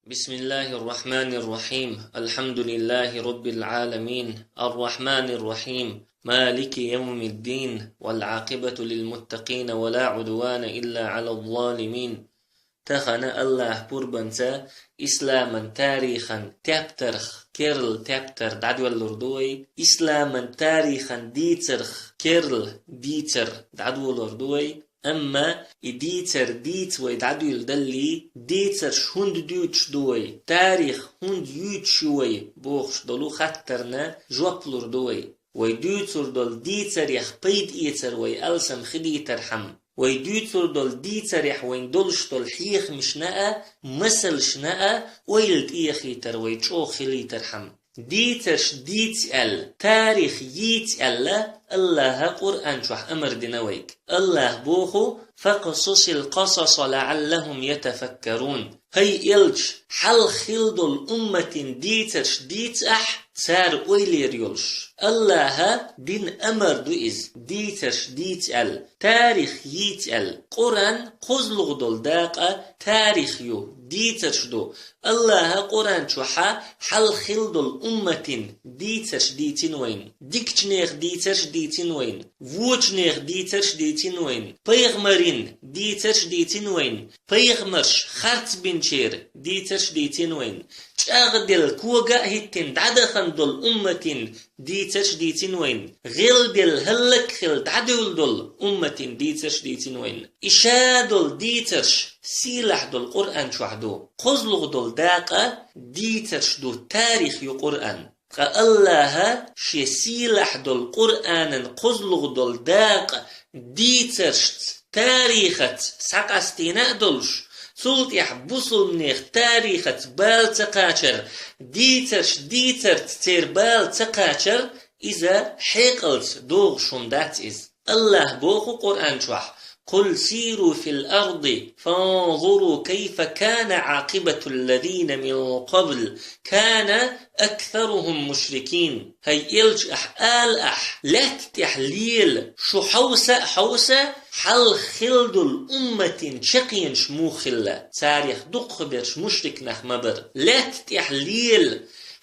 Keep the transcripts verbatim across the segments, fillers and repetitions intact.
بسم الله الرحمن الرحيم. الحمد لله رب العالمين. الرحمن الرحيم. مالك يوم الدين. والعاقبة للمتقين ولا عدوان إلا على الظالمين. Тахана Аллахь пурбанца исламан тарихан тептарх керла тептар дӀадоьллур ду вай. Исламан тарихан дийцарх керла дийцар дӀадолор ду вай. Амма и дийцар дийца вай дӀадуьйладалле, дийцарш хӀунда дуьйцуш ду вай, тарих хӀунда юьйцуш ю вай бохуш долу хаттарна жоп лур ду вай. Вай дуьйцур долу дийцарех пайда эцар вай алсам хилийтархьама, вай дуьйцур долу дийцарехь вайн долуш долу хьехамашна а, масалшна а ойла тӀеяхийтар вай чӀогӀа хилийтархьама. Дийцарш дийца аьлла, тарих йийца аьлла, Аллахьа Къуръан чохь амар дина вайга. Аллахь боху: «فاقصص القصص لعلهم يتفكرون». ХӀай элча, хьалха хилла долу умматийн дийцарш дийца ахь, цара ойла ер йолуш. Аллахьа дина амар ду иза, дийцарш дийца аьлла, тарих йийца аьлла. Къуръан кхозлагӀа долу дакъа тарих ю, дийцарш ду. Аллахьа Къуръан чохьа хьалха хилла долу умматийн дийцарш дийцина вайна, дикачу нехан дийцарш дийцина вайна, вочу нехан дийцарш дийцина вайна, пайхамарийн дийцарш дийцина вайна, пайхамарш харцбинчеран дийцарш дийцина вайна, чӀагӀделла кога а хӀиттина дӀадахана долу умматийн дийцарш дийцина вайна, гӀелделла хӀаллакьхилла дӀадевлла долу умматийн дийцарш дийцина вайна. И ша долу дийцарш сийлахь долу Къуръан чохь ду. КхозлагӀа долу дакъа дийцарш ду, тарих ю Къуръан. Ткъа Аллахьа шен сийлахь долу Къуръанан кхозлагӀа долу дакъа дийцаршца, тарихаца схьакъастийна а долуш, цул тӀаьхьа бусулбанех тарихаца бала ца кхачар, дийцарш дийцарца церан бала ца кхачар, иза хьекъалца догӀуш хӀума дац иза. Аллахь боху Къуръан чохь: «قل سيروا في الأرض فانظروا كيف كان عاقبة الذين من قبل كان أكثرهم مشركين». ХӀай элча, ахь ала ахь, лаьтта тӀехь лела, шу хьовса а хьовса, хьалха хилла долу умматийн чаккхенаш муха хилла, царех дукхахберш мушрик нах ма бара. Лаьтта тӀехь лела,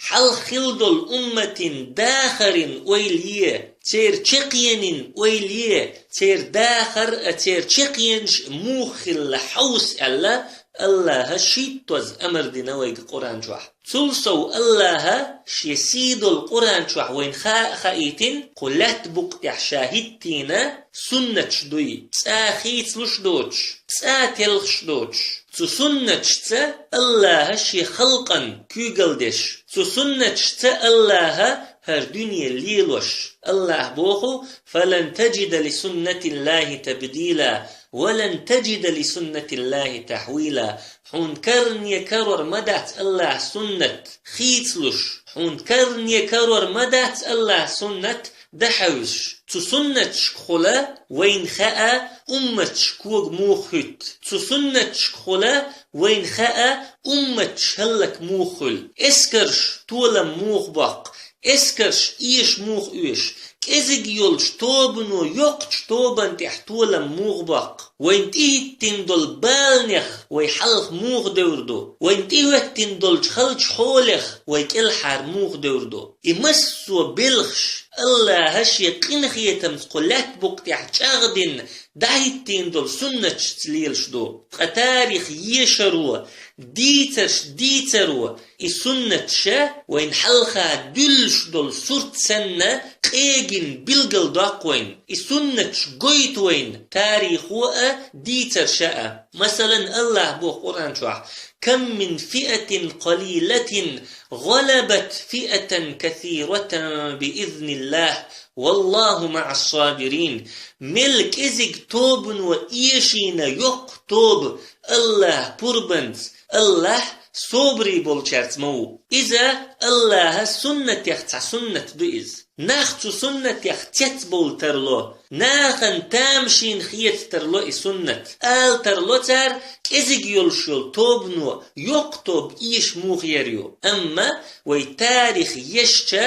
хьалха хилла долу умматийн дахарийн ойла е, церан чаккхенийн ойла е, церан дахар а, церан чаккхенаш а муха хилла хьовса аьлла, Аллахьа шийттаза амар дина вайга Къуръан чохь. Цул сов Аллахьа шен сий долу Къуръан чохь вайна хаа а хаийтина, кху лаьтта букъа тӀехь ша хӀиттийна суннаташ дуй, цкъа хийцалуш доцуш, цкъа телхаш доцуш. Цу суннаташца Аллахьа шен халкъан куьйгалла деш, цу суннаташца Аллахьа хӀара дуьне лелош. Аллахь боху: «فلن تجد لسنة الله تبديلا ولن تجد لسنة الله تحويلا». Хьуна карне карор ма дац Аллахьа суннат хийцалуш, хьуна карне карор ма дац Аллахьа суннат дахьевзаш. Цу суннаташкахула вайна хаьа умматаш кога муха хӀуьтту. Цу суннаташкахула вайна хаьа умматаш хӀаллак муха хуьлу, эскарш толам муха боккху, эскарш эша муха оьшу, кӀезиг йолчу тобано йоккхачу тобанна тӀехь толам муха боккху, вайна тӀехӀиттина долу баланех вай хьалха муха девр ду, вайна тӀехӀоьттина долчу халчу хьолех вай кӀелхьара муха девр ду. И массо а белхаш Аллахьа шен къинхетамца кху лаьтта букъа тӀехь чӀагӀдина, дӀахӀиттийна долу суннаташца лелаш ду. Ткъа тарих ешаро, дийцарш дийцаро, и суннаташ вайна хьалха дуьллуш долу сурт санна, къегина билгалдоккху вайна. И суннаташ гойту вайна тарихо а, дийцарша а. Масалан, Аллахь боху Къуръан чохь: «كم من فئة قليلة غلبت فئة كثيرة بإذن الله والله مع الصابرين». Мел кӀезиг тобано эшийна йоккха тоба Аллахь пурбанца, Аллахь собарий болчаьрца ма ву. Иза Аллахьа суннатех цхьа суннат ду иза. Нах цу суннатех цецбовла тарло, Нахана тамашийна хеташ тарлу и суннат. Ала тарлу цара, кӀезиг йолуш йолу тобано йоккха тоба эша муха яр ю. Амма вай тарих ешча,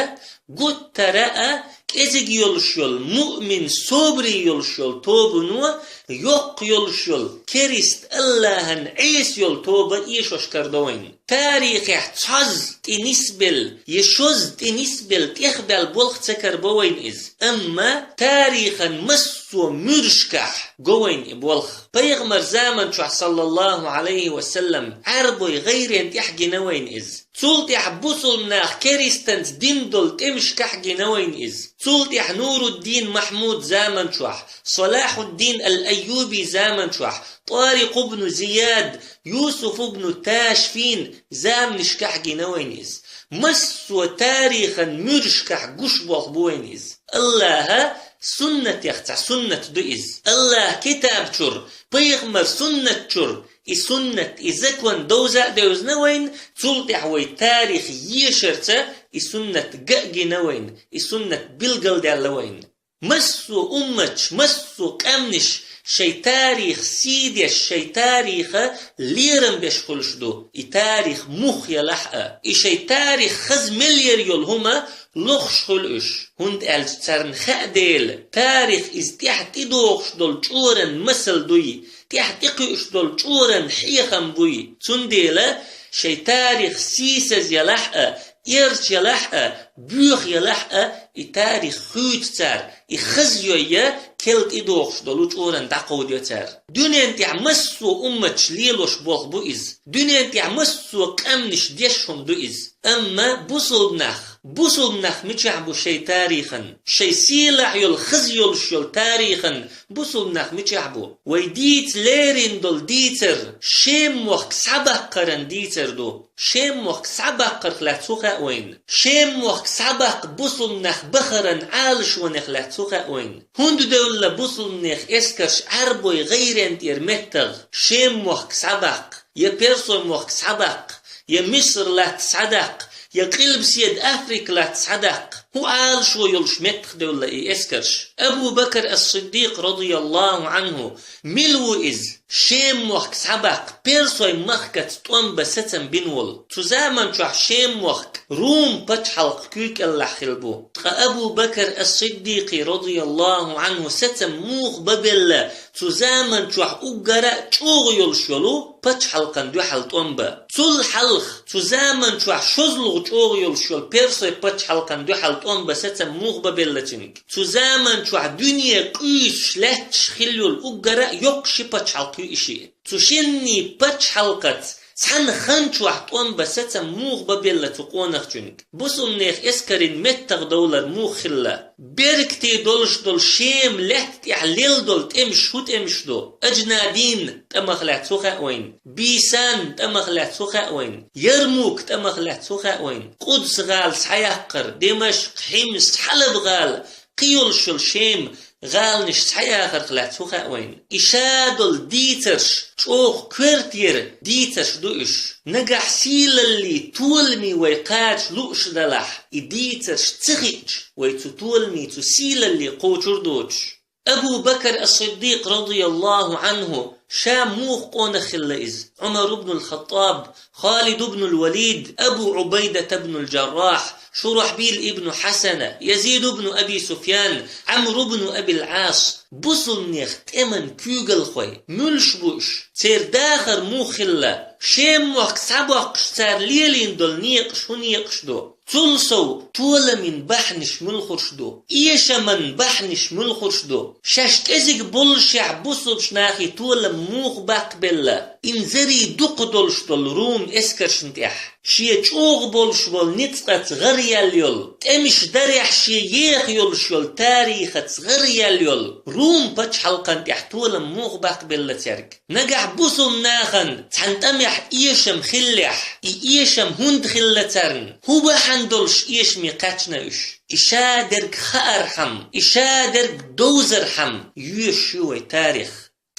гуттара а кӀезиг йолуш йолу муъмин, собаре йолуш йолу тобано йоккха йолуш йолу керист АллахӀан Ӏеса йолу тоба эшош карадо вайна. Тарихехь цхьозза тӀе нисбелла, я шозза тӀе нисбелла тӀехбаьлла болх ца карабо вайна иза. Амма тарихана массо а муьршкахь го вайна и болх. Пайхамар заман чохь, саллаллаху Ӏалайхи ва саллам, Ӏаьрбой гӀайрен тӀехь гина вайна иза. Цул тӀаьхьа бусулба нах керистанца дина долу тӀемашкахь гина вайна иза. Цул тӀаьхьа Нуруддин Махьмуд заман чохь, Салахьуддин ал-Айюби заман чохь, Тарикъ ибн Зияд, Юсуф ибн Ташфин заманашкахь гина вайна иза. Массо а тарихан муьршкахь гуш болх бу вайна иза. АллахӀа суннатех цхьа суннат ду иза. АллахӀа китаб чуьра, пайхамар суннат чуьра и суннат, и закон довза а девзина вайна, цул тӀаьхьа вай тарих ешарца и суннат ган а гина вайна, и суннат билгалдаьлла вайна. Массо а умматаш, массо а къаьмнаш шайн тарих сий деш, шайн тариха лерам беш хуьлуш ду, и тарих муха елахь а. И шайн тарих хаза мел яр йолу хӀума лохуш хуьлу уьш, хӀунда аьлча царна хаьа дела, тарих иза тӀаьхьа тӀедогӀуш долу чӀоран масал дуй, тӀаьхьа тӀекхуьуш долу чӀоран хьехам буй. Цундела шайн тарих сийсаз елахь а, эрча елахь а, боьха елахь а, и тарих хуьйцу цара, и хаза йойя, кел тӀедогӀуш долу чӀоран дӀакховдайо цара. Дуьнен тӀехь массо а умматаш лелош болх бу иза. Дуьнен тӀехь массо а къаьмнаш деш хӀума ду иза. Амма бусулба нах, бусулба нах мичахь бу шайн тарихан? Шайн сийлахь йолу, хаза йолуш йолу тарихан бусулба нах мичахь бу? Вай дийца лерина долу дийцар Шем мохк схьабаккхаран дийцар ду. Шем мохк схьабаккхарх лаьцна хӀу хаьа вайна? Шем мохк схьабаккха бусулба нах бахаран Ӏалашонех лаьцна хӀу хаьа вайна? ХӀунда девлла бусулба нехан эскарш Ӏаьрбой гӀайрен тӀера меттах Шем мохк схьабаккха, я Персой мохк схьабаккха, я Миср латта схьадаккха, я Къилбаседа Африка латта схьадаккха? ХӀун Ӏалашо йолуш меттах девлла и эскарш? Абу Бакр ас-Сиддикъ, радияллаху Ӏанху, мила ву иза? Шем мохк схьабаккха, Персой махкаца тӀом бан сацам бина волу. Цу заман чохь Шем мохк Рум пачхьалкх куьйкӀеллахь хилла бу. Ткъа Абу Бакр ас-Сиддикъи, радияллаху Ӏанху, сацам муха бан белла, цу заман чохь уггара а чӀогӀа йолуш йолу пачхьалкхан дуьхьал тӀом бан? Цул хьалха цу заман чохь шозлагӀа чӀогӀа йолуш йолу Персой пачхьалкхан дуьхьал тӀом бан сацам муха бан белла цуьнга? Цу заман чохь дуьне къуьйсуш лаьтташ хилла йолу уггара а йоккха ши пачхьалкх ю и шиъ. Цу шинний пачхьалкхаца цхьана хан чохь тӀом бан сацам муха бан белла цу къонахчуьнга? Бусулба нехан эскарийн меттах довлар муха хилла? Беркате долуш долу Шем лаьтта тӀехь лелла долу тӀемаш хӀун тӀемаш ду? Аджнадин тӀамах лаьцна хӀу хаьа вайна? Бисан тӀамах лаьцна хӀу хаьа вайна? Ярмук тӀамах лаьцна хӀу хаьа вайна? Къудс-гӀала схьаяккхар, Димашкъ, Хьимс, Хьалаб-гӀала, кхин йолуш йолу Шем гӀаланаш схьаяхарх лаьцна хӀу хаьа вайна? И ша долу дийцарш чӀогӀа коьртера дийцарш ду уьш. Нагахь сийлаллий, толамий вай кхача лууш далахь, и дийцарш ца хиъча, вай цу толамий, цу сийлаллий кхочур доцуш. Абу Бакр ас-Сиддикъ, радияллаху Ӏанху, ша муха къонах хилла иза? Ӏумар ибн ал-Хаттаб, Халид ибн ал-Валид, Абу Ӏубайдат ибн ал-Джаррахь, Шурахьбил ибн Хьасана, Язид ибн Аби Суфьян, Ӏамр ибн Абил Ӏас, бусулба нехан тӀеман куьйгалхой, муьлш бу уьш? Церан дахар муха хилла? Шем мохк схьабоккхуш цара лелийна долу некъаш хӀун некъаш ду? Цул сов, толамийн бахьанаш муьлхарш ду? Эшаман бахьанаш муьлхарш ду? Шаьш кӀезиг боллушехь бусулба нахе толам муха баккхабелла? Инзаре дукха долуш долу Рум эскаршна тӀехь, шен чӀогӀа болуш болу ницкъаца гӀараяьлла йолу, тӀемаш дарехь шен еха йолуш йолу тарихаца гӀараяьлла йолу Рум пачхьалкхан тӀехь толам муха баккхабелла цаьрга? Нагахь бусулба нахана цхьана тӀамехь эшам хиллехь, и эшам хӀунда хилла царна? ХӀун бахьана долуш эшаме кхаьчна уьш? И шадерг хаархьама, и шадерг довзархьама йоьшуш ю вай тарих.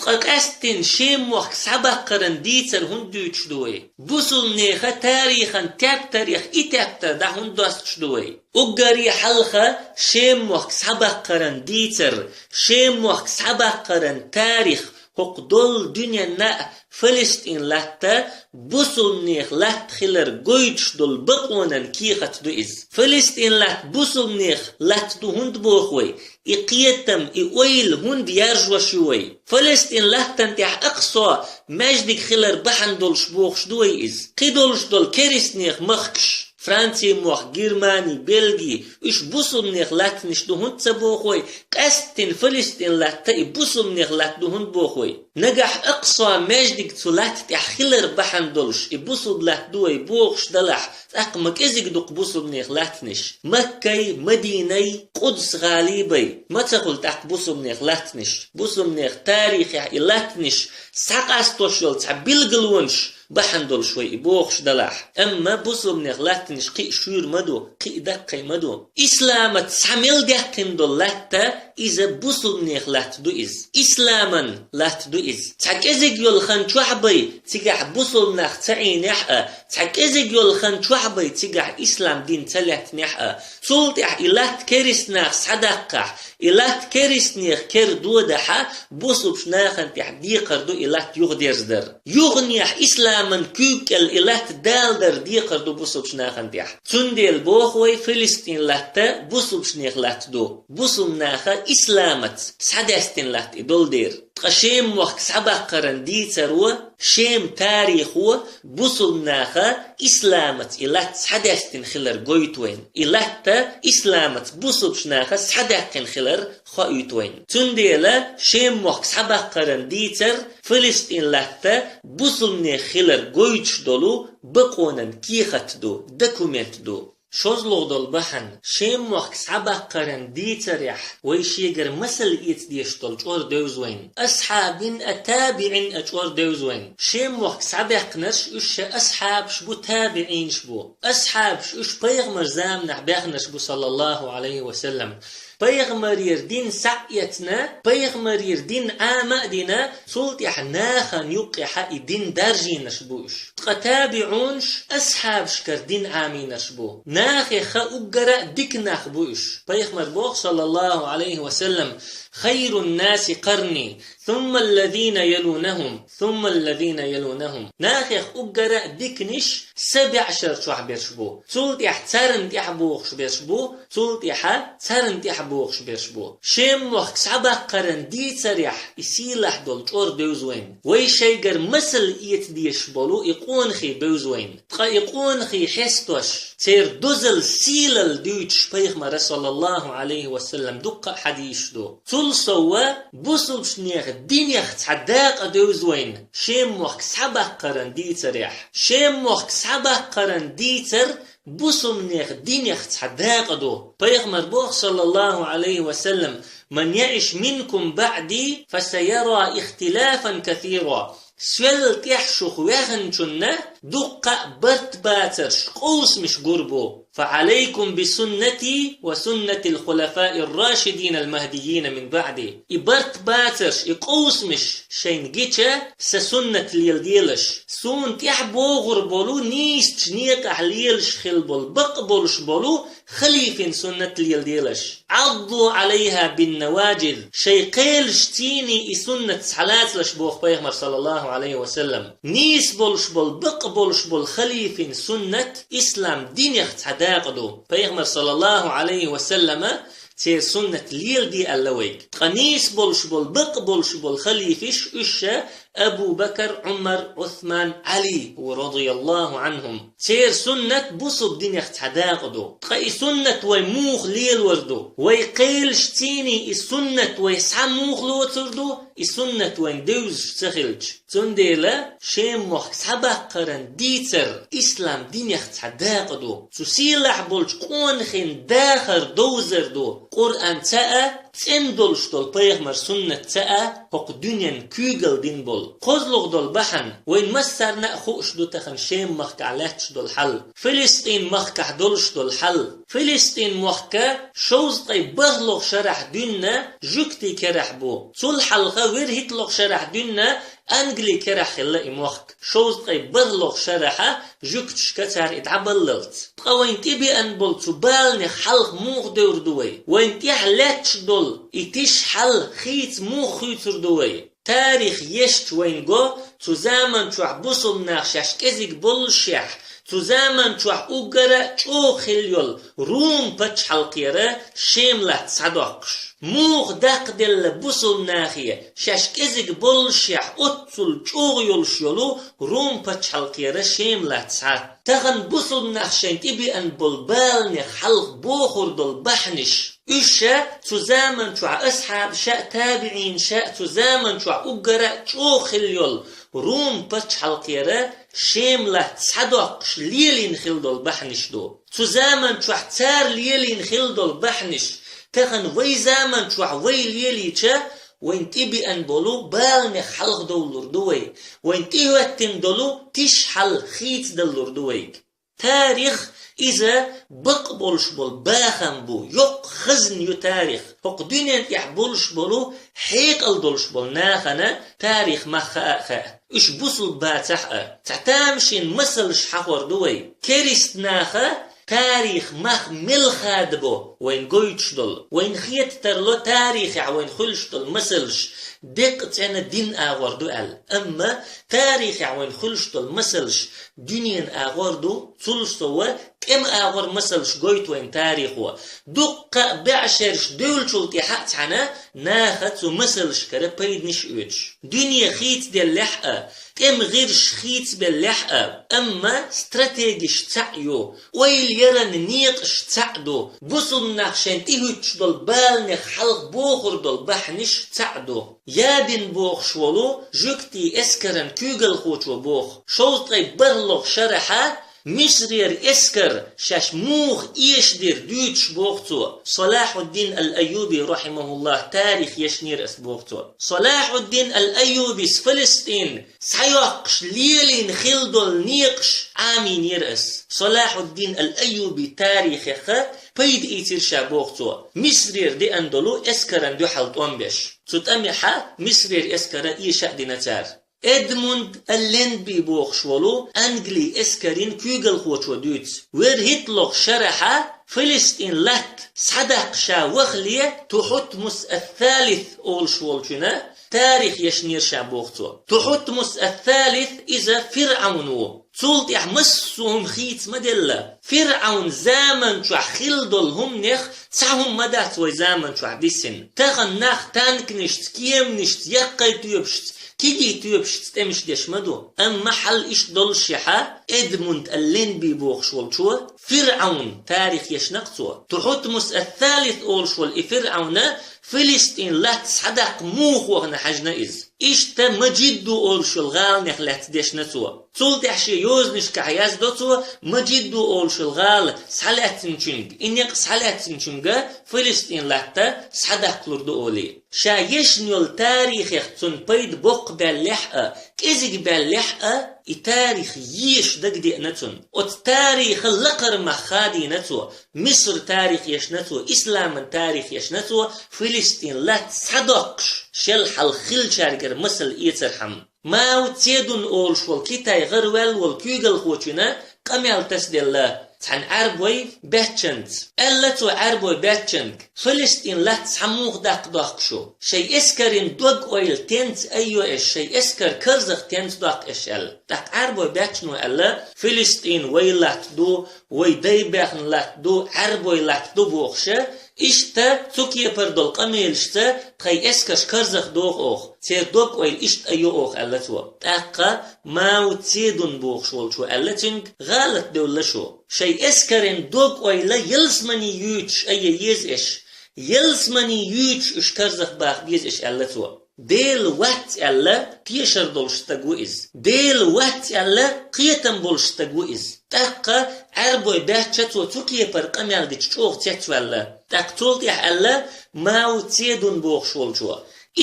Ткъа къаьсттина Шем мохк схьабаккхаран дийцар хӀунда дуьйцуш ду вай? Бусулбанеха тарихан тептарех и тептар дӀа хӀунда достуш ду вай? Уггаре хьалха Шем мохк схьабаккхаран дийцар, Шем мохк схьабаккхаран тарих, хӀокху долу дуьненна а Фалестин латта бусулбанех латта хилар гойтуш долу бакъонан кехат ду иза. Фалестин латта бусулбанех латта ду хӀунда боху вай? И кхетам, и ойла хӀунда яржош ю вай? Фалестин латтан тӀехь Акъсо маьждиг хилар бахьана долуш бохуш ду вай иза? Кхидолуш долу керистанех махкаш, Франци мохк, Германи, Бельги, уьш бусулбанех латтанаш ду хӀунда ца боху вай? Къаьсттина Фалестин латта и бусулбанех латта ду хӀунда боху вай? Нагахь Акъсо маьждиг цу латта тӀехь хилар бахьана долуш и бусулба латта ду вай бохуш далахь, тӀаккха ма кӀезиг ду-кх бусулбанех латтанаш. Маккай, Мадинай, Къудс-гӀалий бай, ма ца хуьлу тӀаккха бусулбанех латтанаш. Бусулбанех тарихехь и латтанаш схьакъастош йолу цхьа билгалонаш бахьана долуш вай и бохуш далахь. Амма бусулбанех латтанаш кхин а шуьйра ма ду, кхин а даккхий ма ду. Исламаца схьа мел даьккхина долу латта, иза бусулбанех латта ду иза. Исламан латта ду иза. Цхьа кӀезиг йолу хан чохь бай, цигахь бусулбанах ца Ӏийнехь а, цхьа кӀезиг йолу хан чохь бай, цигахь ислам дин ца лаьттинехь а. Цул тӀаьхьа и латта керистанах схьадаккхахь, и латта керистанех кер додахьа, бусулбчу нахана тӀехь декхар ду и латта юхадерзадар. Юханехь исламан куьйга кӀел и латта даладар декхар ду бусулбчу нахана тӀехь. Цундела боху вай, Филистин латта бусулбчунех латта ду. Бусулбнаха исламаца схьадаьстина латта и долу дера. Ткъа Шем мохк схьабаккхаран дийцаро, Шем тарихо бусулбнаха исламаца и латта схьадаьстина хилар гойту вайна. И латта исламаца бусулбчунаха схьадаьккхина хилар хоуьйту вайна. Цундела Шем мохк схьабаккхаран дийцар Филистин латта бусулбнех хилар гойтуш долу бакъонан кехат ду, документ ду. ШозлагӀа долу бахьана, Шем мохк схьабаккхаран дийцарехь вай шегара масал эца дезаш долу чӀор девза вайна. Асхьабин а, табиӀин а чӀор девза вайна. Шем мохк схьабаьккхинарш уьш ша асхьабаш бу, табиӀинаш бу. Асхьабаш уьш пайхамар заманахь баьхнарш бу, саллаллаху Ӏалайхи ва саллам. Пайхамарера дин схьа а эцна, пайхамарера дин Ӏама а дина, цул тӀаьхьа нахана юккъехьа и дин даржийнарш бу уьш. Ткъа табиӀунаш асхьабашкара дин Ӏамийнарш бу. Нахеха уггара а дика нах бу уьш. Пайхамар боху, саллаллаху Ӏалайхи ва саллам: «Хайрун наси къарни, сумма аллазина ялунахум, сумма аллазина ялунахум». Нахех уггара а диканиш са беӀшар чохь берш бу. Цул тӀаьхьа царна тӀаьхьа бохуш берш бу, цул тӀаьхьа царна тӀаьхьа бохуш берш бу. Шем мохк схьабаккхаран дийцарехь и сийлахь долу чӀор девза вайна. Вай шайгара масал эца дезаш болу и къонахий бевза вайна. Ткъа и къонахий хьестош, церан дозалла, сийлалла дуьйцуш пайхамара, саллаллаху Ӏалайхи ва саллам, дуккха а хьадисаш ду. Цул совва бусулбчунех динех цхьа дакъа девза вайна Шем мохк схьабаккхаран дийцарехь. Шем мохк схьабаккхаран дийцар бусулбнех динех цхьа дакъа ду. Пайхамар боху, саллаллаху Ӏалайхи ва саллам: «Ман яиш минкум баъди, фасаяра ихтилафан касира». Соьлла тӀехь шух ваьхначунна дуккха а барт бацарш, къовсамаш гур бу. «Фа Ӏалайкум би суннати ва суннатил хулафаир рашидинал махдийина мин баъди». И барт бацарш, и къовсамаш шайна гича, сан суннат леладелаш. Суна тӀаьхьа богӀур болу нийсачу некъахь лелаш хила болу, бакъ болуш болу халифин суннат леладелаш. «Ӏадду Ӏалайха бин наваджид». Шайн кхелаш цийний и суннат схьалацалаш, боху пайхамар, саллаллаху Ӏалайхи ва саллам. Нийса болуш болу, бакъ болуш болу халифин суннат ислам динех цхьа дакъа ду. Пайхамар, саллаллаху Ӏалайхи ва саллама, церан суннат леладе аьлла вайга. Ткъа нийса болуш болу, бакъ болуш болу халифиш уьш ша Абу Бакар, Ӏумар, Ӏусман, Ӏали, ва радияллаху Ӏанхум. Церан суннат бусулба динех цхьа дакъа ду. Ткъа и суннат вай муха лелор ду? Вай кхелаш цийний и суннат вай схьа муха лоцур ду? И суннат вайн девзаш ца хилча. Цундела Шем мохк схьабаккхаран дийцар ислам динех цхьа дакъа ду. Цу сийлахь болчу къонахин дахар довзар ду. Къуръан ца а, цӀена долуш долу пайхамар суннат ца а, хӀокху дуьненна куьйгалла дина болу. КхозлагӀа долу бахьана, вайн массарна а хууш ду тахана Шем-махкахь лаьтташ долу хьал, Филистин-махкахь долуш долу хьал. Филистин-мохк шовзткъе бархӀалгӀа шарахь дуьйна жуьгтийн керахь бу. Цул хьалха вуьрхӀитталгӀа шарахь дуьйна Англин керахь хилла и мохк. Шовзткъе бархӀалгӀа шарахь жуьгташка цара и дӀабаллалц. Ткъа вайна тӀебеана болу цу баланех хьалха муха девр ду вай? Вайна тӀехь лаьтташ долу и тиша хьал хийца муха хуьйцур ду вай? Тарих ешча вайна го, цу заман чохь бусулба нах шаьш кӀезиг боллушехь, цу заман чохь уггар а чӀогӀа хилла йолу Рум-пачхьалкхера Шем-латта схьадоккхуш. Муха даккхаделла бусулба нахе шаьш кӀезиг боллушехь оццул чӀогӀа йолуш йолу Рум-пачхьалкхера Шем-латта схьа? Тахана бусулба нах шайн тӀебеана болу баланех хьалха бохур долу бахьанаш. Уьш ша цу заман чохь асхьабаша а, табиӀинаша а цу заман чохь уггар а чӀогӀа хилла йолу Рум-пачхьалкхера Шем-латта схьадоккхуш лелийна хилла долу бахьанаш ду. Цу заман чохь цара лелийна хилла долу бахьанаш, тахана вай заман чохь вай лелийча, вайна тӀебеана болу баланех хьалха довлур ду вай, вайна тӀехӀоьттина долу тиша хьал хийцадаллур ду вайга. Тарих иза бакъ болуш болу бахам бу, йоккха хазна ю тарих. ХӀокху дуьнен тӀехь болуш болу хьекъал долуш болу нахана тарих мах хаа а хаьа. Уьш бусулба бацахь а, цхьа тамашийна масалш хьахор ду вай. Керист наха тарих мах мел хадабо вайн гойтуш долу. Вайн хета тарло тарихехь вайн хуьлуш долу масалш деккъа цӀена дин агӀор ду аьлла. Амма тарихехь вайн хуьлуш долу масалш дуьненан агӀор ду, цул сов тӀеман агӀор масалш гойту вайн тарихо. Дуккха а беӀшераш девллачул тӀаьхьа а цхьана наха цу масалшкара пайданаш а оьцуш. Дуьне хийцаделлехь а, тӀеман гӀирсаш хийцабеллехь а, амма стратегиш цхьаъ ю, ойла яран некъаш цхьаъ ду, бусулба нах шайн тӀехӀуьттуш долу баланех хьалха бохур долу бахьанаш цхьаъ ду. Ябин бохуш волу жуьгтийн эскаран куьйгалхочо боху, шовзткъе бархӀалгӀа шарахьа Мисрера эскар шаьш муха эшадира дуьйцуш боху цо. Салахьуддин ал-Айюби, рахьимахуллах, тарих ешнера ас боху цо. Салахьуддин ал-Айюбис Филистин схьайоккхуш лелийна хилла долу некъаш Ӏамийнера ас. Салахьуддин ал-Айюби тарихеха пайда ийцира ша боху цо, Мисрера деана долу эскаран дуьхьал тӀом беш. Цу тӀамехьа Мисрера эскара эша а дина цара. Эдмунд Алленби бохуш волу Англин эскарин куьйгалхочо дуьйцу. ВерхӀитталгӀа шарахьа Филистин латта схьадаккха ша вахале Тухьутмус ас-Салис олуш волчуьнан тарих ешнера ша боху цо. Тухьутмус ас-Салис иза ФирӀавн ву. Цул тӀаьхьа массо а хӀума хийца ма делла. ФирӀавн заман чохь хилла долу хӀуманех цхьа хӀума ма дац вай заман чохь дисина. Тахана нах танкнашца, кеманашца, яккхай тоьпашца, кегий тоьпашца тӀемаш деш ма ду. Амма хьал иштта доллушехьа, Эдмунд Алленби бохуш волчо, ФирӀавн, тарих ешна-кх цо, Тухьутмус ас-Салис олуш волу и ФирӀавна Филистин латта схьадаккха муха вахана хьаьжна иза. Иштта Маджидду олуш йолу гӀаланех лаьцна дешна цо. Цул тӀаьхьа шен йозанашкахь яздо цо, Маджидду олуш йолу гӀала схьалаьцначуьнга, и некъ схьалаьцначуьнга Филистин латта схьадаккхалур ду олий. Ша ешна йолу тарихех цунна пайда боккха баьллехь а, кӀезиг баьллехь а, и тарих еша дагадеана цунна. Оцу тарихал лакхара мах хадийна цо, Миср тарих ешна цо, исламан тарих ешна цо, Филистин латта схьадоккхуш, шел хьалха хиллачаьргара масал эцархьама. Мао Цзедун олуш волу Китай гӀараваьлла волу куьйгалхочуьнан къамел тасаделла цхьана Ӏаьрбой баьччанца. Аьлла цо Ӏаьрбой баьччанга: «Филистин латта схьа муха даккха дохку шу? Шайн эскарин дог-ойла тенца аййо эш, шайн эскар карзах тенца доккху эш?» аьлла. ТӀаккха Ӏаьрбой баьччано аьлла: «Филистин вай латта ду, вай дай баьхна латта ду, Ӏаьрбой латта ду бохуша, иштта цу кепара долу къамелашца тхайн эскарш карзах доху оха, церан дог-ойла иштта аййо оха», аьлла цо. ТӀаккха Мао Цзедун бохуш волчо аьлла цуьнга: «ГӀалат девлла шу. Шайн эскарин дог-ойла ялсамане юьйцуш аййа еза эш. Ялсамане юьйцуш уьш карзах баха беза эш», аьлла цо. Дела вац аьлла, тешар долуш стаг ву иза. Дела вац аьлла, кхетам болуш стаг ву иза. ТӀаккха Ӏаьрбой баьчча цо цу кепара къамел дича чӀогӀа цецваьлла. ТӀаккха цул тӀаьхьа аьлла Мао Цзедун бохуш волчо: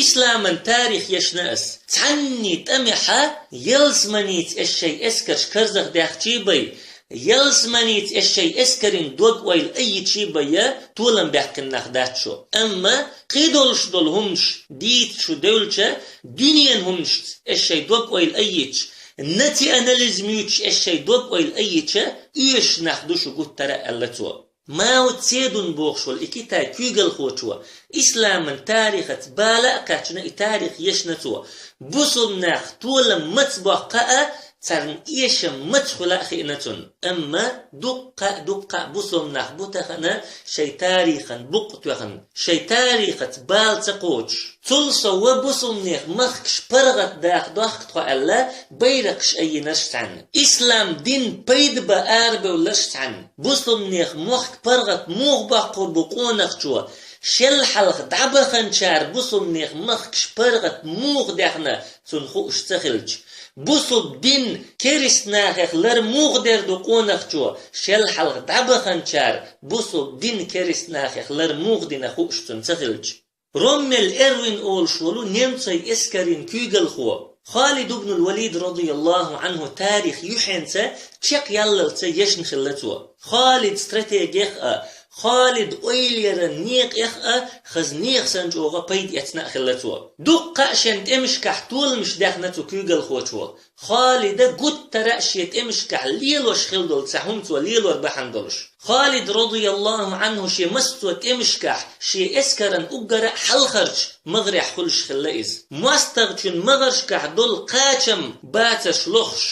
«Исламан тарих ешна ас. Цхьанний тӀамехьа ялсаманица ас шайн эскарш карзахдаьхчий бай, ялсаманица ас шайн эскарийн дог-ойла аййичий бай, толам баьккхина нах дац шу. Амма кхидолуш долу хӀуманаш дийца шу девлча, дуьненан хӀуманашца ас шайн дог-ойла аййича, национализм юьйцуш ас шайн дог-ойла аййича, оьшуш нах ду шу гуттара а», — аьлла цо. Мао Цзедун бохуш волу и Китай куьйгалхочо исламан тарихаца бала а кхаьчна, и тарих ешна цо. Бусулнах толам маца боккха а, царна эшам маца хуьла а хиъна цунна. Амма дуккха а, дуккха а бусулнах бу тахана шайн тарихан букъ тоьхна, шайн тарихаца бала ца кхочуш. Цул сов бусулнех махкаш паргӀат даха дохка тхо аьлла, байракхаш айинарш цхьаьна. Ислам дин пайда бан арабевлларш цхьаьна. Бусулнех мохк паргӀат муха боккхур бу къонахчо, шел хьалха дӀабаханчара бусулнех махкаш паргӀат муха дехна цунна хууш ца хилча. Бусулба дин керист нахех лар муха дер ду къонахчо, шел хьалха дӀабаханчара бусулба дин керист нахех лар муха дина хууш цунна ца хилча. Роммель Эрвин олуш волу немцойн эскарийн куьйгалхо, Халид ибн аль-Валид радияллаху анху тарих юьхьенца чекхъяллалца ешна хилла цо. Халид стратегех а, Халид ойлеран некъех а хаза нехан санна чӀогӀа пайда эцна а хилла цо. Дуккха а шен тӀемашкахь толамаш даьхна цу куьйгалхочо. Халида гуттара а шен тӀемашкахь лелош хилла долу цхьа хӀума цо лелор бахьана долуш. Халид радияллаху анху шен массо а тӀемашкахь шен эскаран уггара а хьалхарчу магӀарехь хуьлуш хилла иза. МостагӀчун магӀаршкахь долу кхачам бацарш лохуш,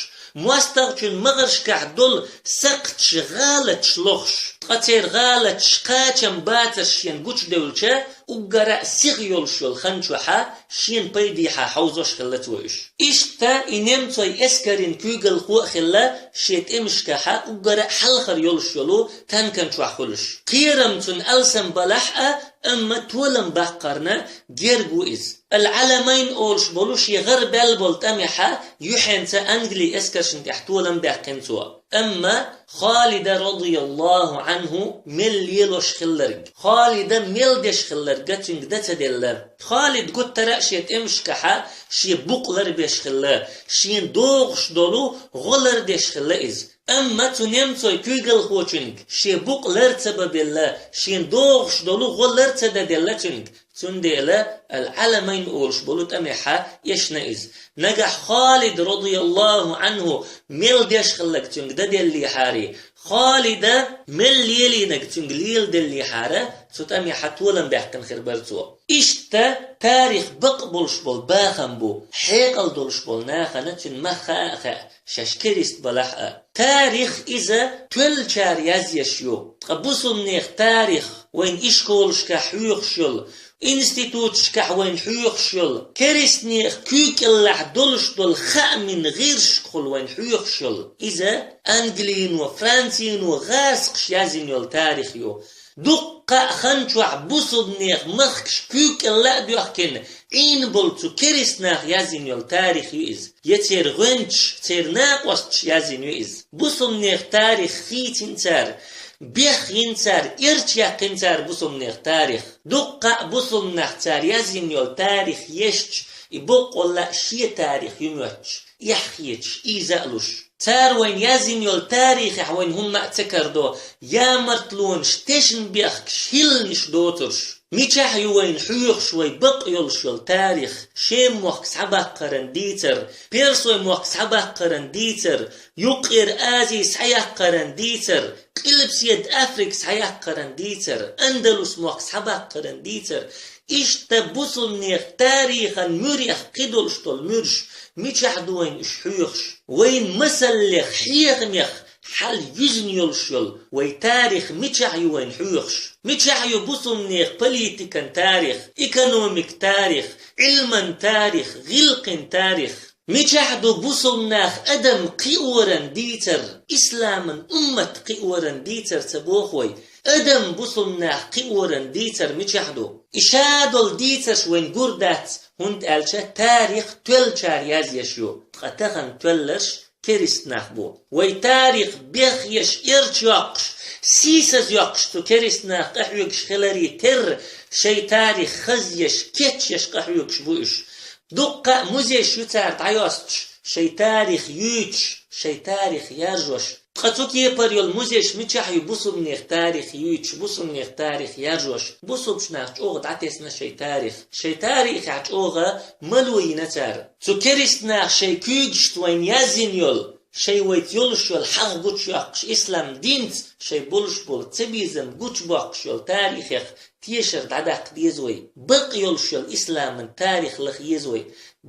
мостагӀчун магӀаршкахь долу сакхташ, гӀалаташ лохуш, ткъа церан гӀалаташ, кхачам бацарш шен гучудевлча, уггара а сиха йолуш йолу хан чохьа шена пайдехьа хьовзош хилла цо уьш. Иштта и немцойн эскарийн куьйгалхо а хилла шен тӀемашкахьа уггара а хьалхара йолуш йолу танкан чохь хуьлуш. Кхерам цунна алсам балахь а, амма толам баккхарна герга ву иза. Аль-Ӏаламайн олуш болу шен гӀарабаьлла болу тӀамехьа юьхьенца Англин эскаршна тӀехь толам баьккхина цо. Амма Халида радияллаху анху мел лелош хилларг, Халида мел деш хилларг цуьнга дан ца делла. Халид гуттара а шен тӀемашкахьа шен букъ ларбеш хилла, шен догӀуш долу гӀо лардеш хилла иза. Амма цу немцойн куьйгалхочуьнга шен букъ лар ца бан белла, шен догӀуш долу гӀо лар ца дан делла цуьнга. Цундела Аль-Ӏаламайн олуш болу тӀамехьа эшна иза. Нагахь Халид радияллаху анху мел деш хилларг цуьнга дан деллехьара, Халида мел лелийнарг цуьнга леладеллехьара, цу тӀамехьа толам баьккхина хир бара цо. Иштта тарих бакъ болуш болу бахам бу, хьекъал долуш болу нахана цуьнан мах хаа а хаьа, шаьш керист балахь а. Тарих иза тоьллачара язъеш ю. Ткъа бусулнех тарих вайн ишколашкахь хьоьхуш йолу, институташкахь вайн хьоьхуш йолу, керист нехан куьйга кӀеллахь долуш долу хаамийн гӀирсашкахула вайн хьоьхуш йолу, иза Англино, Францино гӀазакхаш язйина йолу тарих ю. Дуккха а хан чохь бусулнех махкаш куьйга кӀелла а доьхкина, Ӏийна болу цу керист наха язйина йолу тарих ю иза. Я церан гӀоьнчаш, церан накъосташ язйина ю иза. Бусулнех тарих хийцина цара, бехйина цара, эрча яьккхина цара бусулнех тарих. Дуккха а бусулнах цара язйина йолу тарих ешча, и боккъалла а шен тарих ю моьттуш, эхь хеташ, ийза а луш. Цара вайна язйина йолу тарихехь вайна хӀумма а ца карадо, ямартлонаш, тешнабехкаш, хӀилланаш доцурш. Мичахь ю вайна хьоьхуш вай бакъ йолуш йолу тарих? Шем мохк схьабаккхаран дийцар, Персой мохк схьабаккхаран дийцар, Юккъера Ази схьаяккхаран дийцар, Къилбаседа Африка схьаяккхаран дийцар, Андалус мохк схьабаккхаран дийцар. Иштта бусулнех тарихан муьрех кхидолуш долу муьрш, мичахь ду вайна уьш хьоьхуш? Вайн масаллех, хьехамех хьал юьзна йолуш йолу вай тарих мичахь ю вайна хьоьхуш? Мичахь ю бусулнех политикан тарих, экономик тарих, Ӏилман тарих, гӀиллакхийн тарих? Мичахь ду бусулнах адам кхиоран дийцар, исламан уммат кхиоран дийцар ца боху вай? Адам бусулба нах кхиоран дийцар мичахь ду? И ша долу дийцарш вайн гур дац, хӀунда аьлча тарих тоьллачара язъеш ю, ткъа тахана тоьлларш керист нах бу. Вай тарих бехъеш, эрча йоккхуш, сийсаз йоккхуш цу керист наха къахьоьгуш хиларе терра, шайн тарих хазъеш, кечъеш къахьоьгуш бу уьш. Дуккха а музейш ю цара дӀайостуш, шайн тарих юьйцуш, шайн тарих яржош. Ткъа цу кепара йолу музейш мичахь ю бусулбанех тарих юьйцуш, бусулбанех тарих яржош? Бусулбачу наха чӀогӀа дӀатесна шайн тарих. Шайн тарихехь чӀогӀа мало йина цара. Цу керист наха шайн куьйгашца вайна яздина йолу, шайн вайца йолуш йолу хьагӀ гучуйоккхуш, ислам динца шайн болуш болу цабезам гучубоккхуш йолу тарихех тешар дӀадаккха деза вай. Бакъ йолуш йолу исламан тарих лаха еза вай.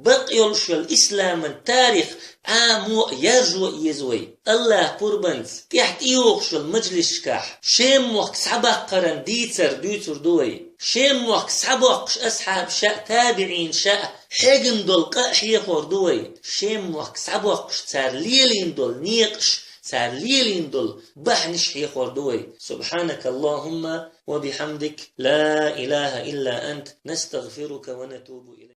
Бакъ йолуш йолу исламан тарих Ӏамо а, яржо а еза вай. АллахӀан пурбанца тӀаьхьа тӀейогӀуш йолу мажлисашкахь Шем мохк схьабаккхаран дийцар дуьйцур ду вай. Шем мохк схьабоккхуш асхьабаша а, табиӀинаша а хьегна долу къа а хьехор ду вай. Шем мохк схьабоккхуш цара лелийна долу некъаш, цара лелийна долу бахьанаш хьехор ду вай. سبحانك اللهم وبحمدك، لا إله إلا أنت، نستغفرك ونتوب إليك.